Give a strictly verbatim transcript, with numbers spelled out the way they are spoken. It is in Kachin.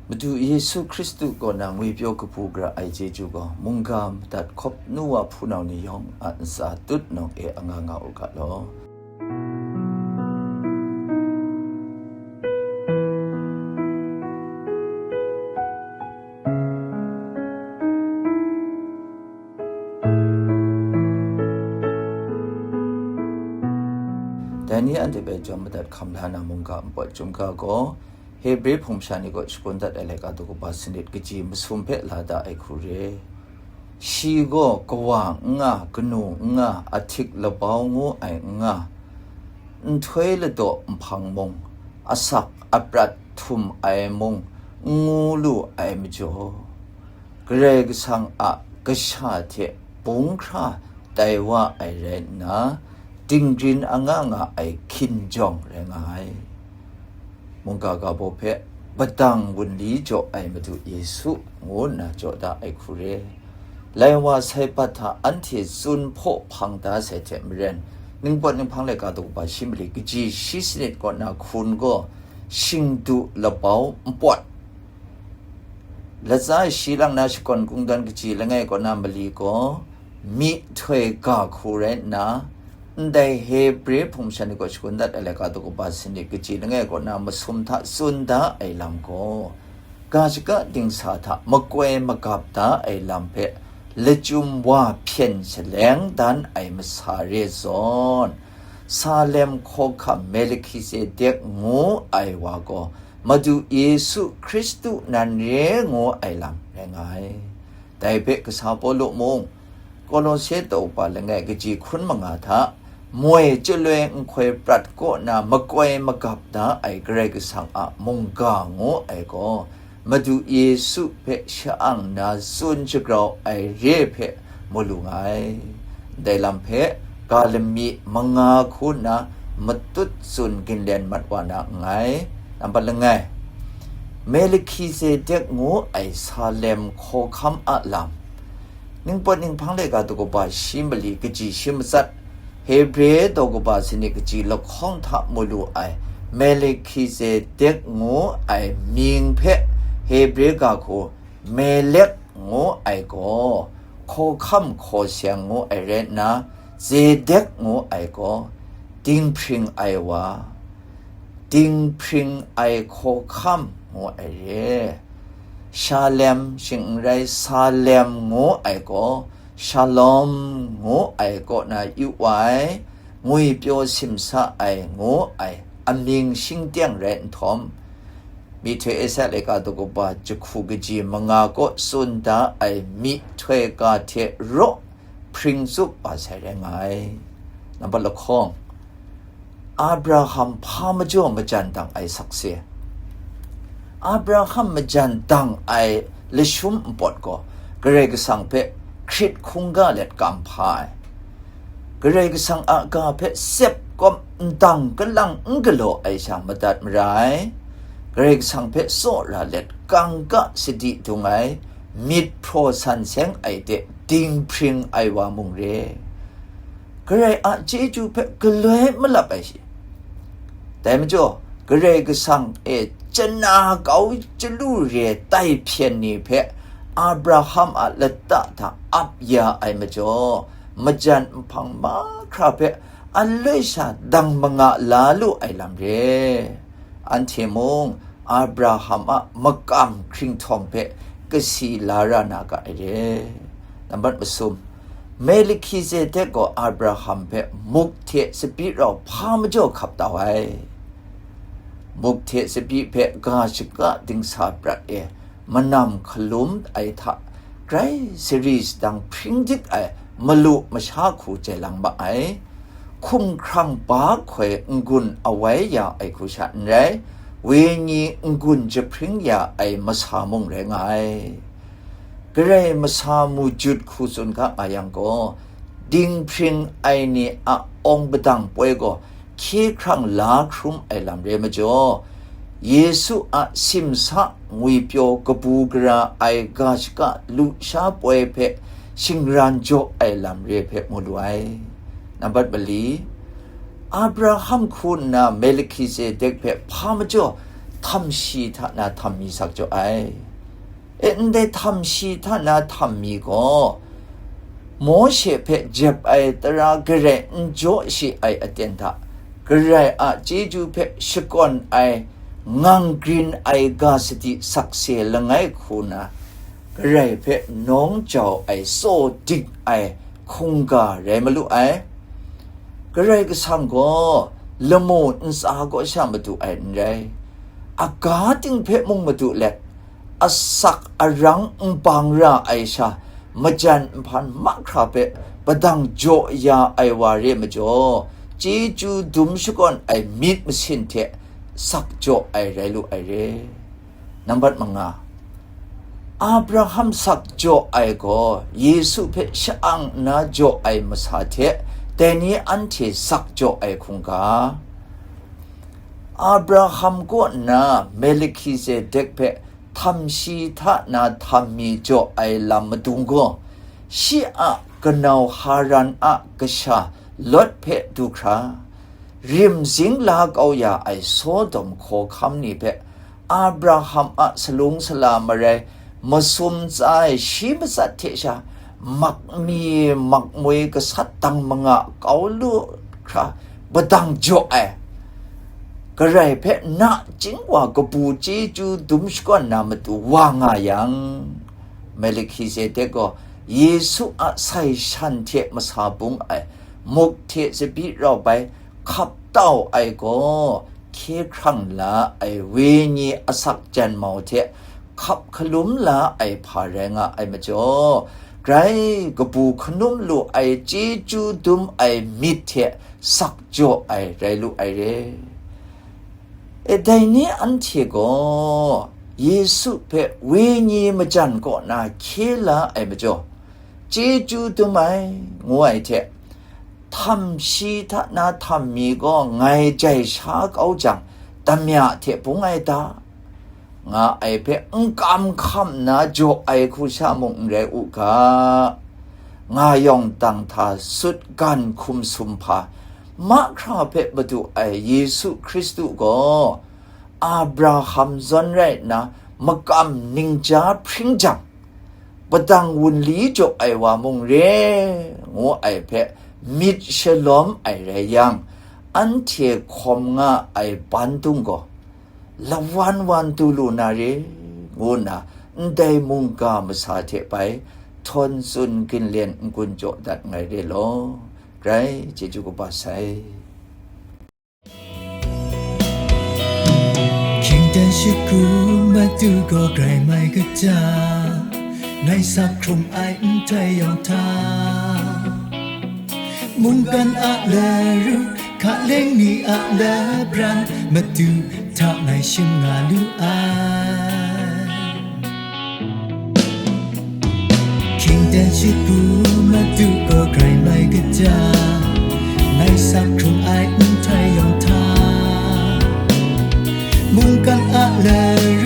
Madu Yesu Hkristu kaw na ngwipyaw kabu gara ai chyeju gaw, mungga madat hkawp nu wa hpunau ni yawng a ntsa tut nawng e anga nga u ga law. Dai ni anhte hpe jawm madat hkam la na mungga npawt chyum ga gaw, Hebre hpung masha ni kaw shakawn dat ai laika daw kaba sanit kaji masum hpe la da ai hku re. Shi gaw kawa n nga, kanu n nga, ahtik labau ngu ai n nga, nhtoi ladaw nhpang mung, asak aprat htum ai mung n ngu lu ai majaw, Karai Kasang a kasha hte bung hkra tai wa ai rai nna, dinggrin anga nga ai hkinjawng rai nga ai. Mungga ga baw hpe, padang wunli jaw ai Madu Yesu, ngu nna jaw da ai hku re. Lai wa sai bat hta anhte tsun hpaw hpang da sai hte maren, Ningpawt Ninghpang laika daw kaba shi mali kaji shi sanit kaw na hkun gaw, shingdu labau npawt, latsa shi lang na shakawn kungdawn kaji langai kaw na mali gaw, myihtoi ga hku rai nna, ndai Hebre hpung masha ni kaw shakawn dat ai laika daw kaba sanit kaji langai kaw na masum hta tsun da ai lam gaw, ga shaka dingsa hta makoi magap da ai lam hpe lachyum wa hpyen shaleng dan ai masa re zawn, Salem hkawhkam Melhkizedek ngu ai wa gaw Madu Yesu Hkristu nan re ngu ai lam rai nga ai. Dai hpe kasa Pawlu mung, Kolose daw kaba langai kaji hkun manga hta moi chyaloi nhtoi prat kaw na makoi magap da ai Karai Kasang a mungga ngu ai gaw, Madu Yesu hpe sha-ang na tsun shagrau ai re hpe mu lu nga ai. Ndai lam hpe ga lami manga hku nna matut tsun ginlen mat wa na nngai. Nambat langai, Melhkizedek ngu ai Salem hkawhkam a lam. Ningpawt Ninghpang laika daw kaba shi mali kaji shi matsat, Hebre daw kaba sanit kaji lahkawng hta mu lu ai Melhkizedek ngu ai mying hpe Hebre ga hku Melek ngu ai gaw, hkawhkam hkaw seng ngu ai rai nna, Zedek ngu ai gaw, dinghpring ai wa, dinghpring ai hkawhkam ngu ai re. Shalem shing n rai, Salem ngu ai gaw, Shalom ngu ai kaw na yu wa ai, ngwipyaw simsa ai ngu ai amying shingteng rai nhtawm, Myihtoi Esia laika daw kaba jahku kaji manga kaw tsun da ai myihtoi ga hte raw hpring tsup wa sai rai nga ai. Nambat lahkawng, Abraham hpa majaw majan dang ai sakse. Abraham majan dang ai lashum npawt gaw Karai Kasang hpe hkrit hkungga let kam hpa ai. Karai Kasang a ga hpe sep kawp ndang kalang n galaw ai sha madat mara ai. Karai Kasang hpe tsawra let kangka sadi dung ai, myit hpraw san seng ai de dinghpring ai wa mung re. Karai a chyeju hpe galoi malap ai shi. Dai majaw, Karai Kasang e chana kau chyalu re tai hpyen ni hpe Abraham a lata hta ap ya ai majaw, majan nhpang mahkra hpe aloi sha dang manga la lu ai lam re. Anhte mung Abraham a makam hkringhtawng hpe kasi la ra na ga ai re. Nambat masum, Melhkizedek gaw Abraham hpe muk hte tsabyi rau hpa majaw hkap tau ai. Muk hte tsabyi hpe ga shaka dingsa prat e manam hkalum ai hta grai sari sadang hpring dik ai malu masha hku jai lang ma ai. Hkumhkrang ba hkoi n-gun awai ya ai hku sha n rai, wenyi n-gun jahpring ya ai masa mung rai nga ai. Karai masa mujut hku tsun ga nga yang gaw, dinghpring ai ni a awng padang poi gaw hkye hkrang la hkrum ai lam re majaw, Yesu a simsa ngwipyaw kabu gara ai ga shaka lusha poi hpe shingran jaw ai lam re hpe mu lu ai. Nambat mali, Abraham hku nna Melhkizedek hpe hpa majaw htam shi hta na htam mi sak jaw ai. E, ndai htam shi hta na htam mi gaw, Mawshe hpe jep ai tara Karai n jaw shi ai aten hta, Karai a chyeju hpe shakawn ai, ngang grin ai ga sadi sakse langai hku na, Karai hpe nawng jau ai, tsaw dik ai hkungga rai malu ai. Karai Kasang gaw lamu ntsa kaw sha madu ai n rai, aga ting hpe mung madu let, asak arang n bang ra ai sha, majan nhpan mahkra hpe padang jaw ya ai wa re ai majaw, chyeju dum shakawn ai myit masin hte sak jaw ai rai lu ai re. Nambat manga, Abraham sak jaw ai gaw Yesu hpe sha-ang nna jaw ai masa hte dai ni anhte sak jaw ai hkungga. Abraham kaw nna Melhkizedek hpe htam shi hta na htam mi jaw ai lam madung gaw, shi a kanau Haran a kasha Lot hpe du hkra, rim zing la kau ya ai Sodom hkawhkam ni hpe Abraham a salung sala marai masum tsa ai shi matsat hte sha, mak mi mak moi gasat dang manga kau lu hkra padang jaw ai, Karai hpe nachying wa kabu chyeju dum shakawn na matu wa nga yang, Melhkizedek gaw Yesu a sai shan hte masa bung ai muk hte tsabyi rau bai hkap tau ai gaw, hkye hkrang la ai wenyi asak jan mau hte hkap hkalum la ai hpa rai nga ai majaw, grai kabu hkanum lu ai chyeju dum ai myit hte sak jaw ai rai lu ai re. E, dai ni anhte gaw Yesu hpe wenyi majan kaw na hkye la ai majaw, chyeju dum ai, ngu ai hte, htam shi hta na htam mi gaw ngai jai sha kau jang, damya hte bung ai ta, nga ai hpe n kam hkam nna jaw ai hku sha mung n rai u ga, nga yawng dang hta sut gan hkum sum hpa mahkra hpe madu ai Yesu Hkristu gaw, Abraham zawn rai nna makam ningja hpring jang, padang wunli jaw ai wa mung re, ngu ai hpe myit shalawm ai rai yang, anhte hkawm nga ai bandung gaw lawan wan du lu na re, ngu nna ndai mungga masa hte bai htawn tsun ginlen n-gun jaw dat ngai re law, grai chyeju kaba sai. Hkying dan shakru matu gaw grai mai kaja, ngai sak hkrung ai nhtoi yawng hta, mungkan a laru, hkaleng ni a labran, matu hta ngai shim nga lu ai. Hkying dan shakru matu gaw grai mai kaja, ngai sak hkrung ai nhtoi yawng hta, mungkan a laru,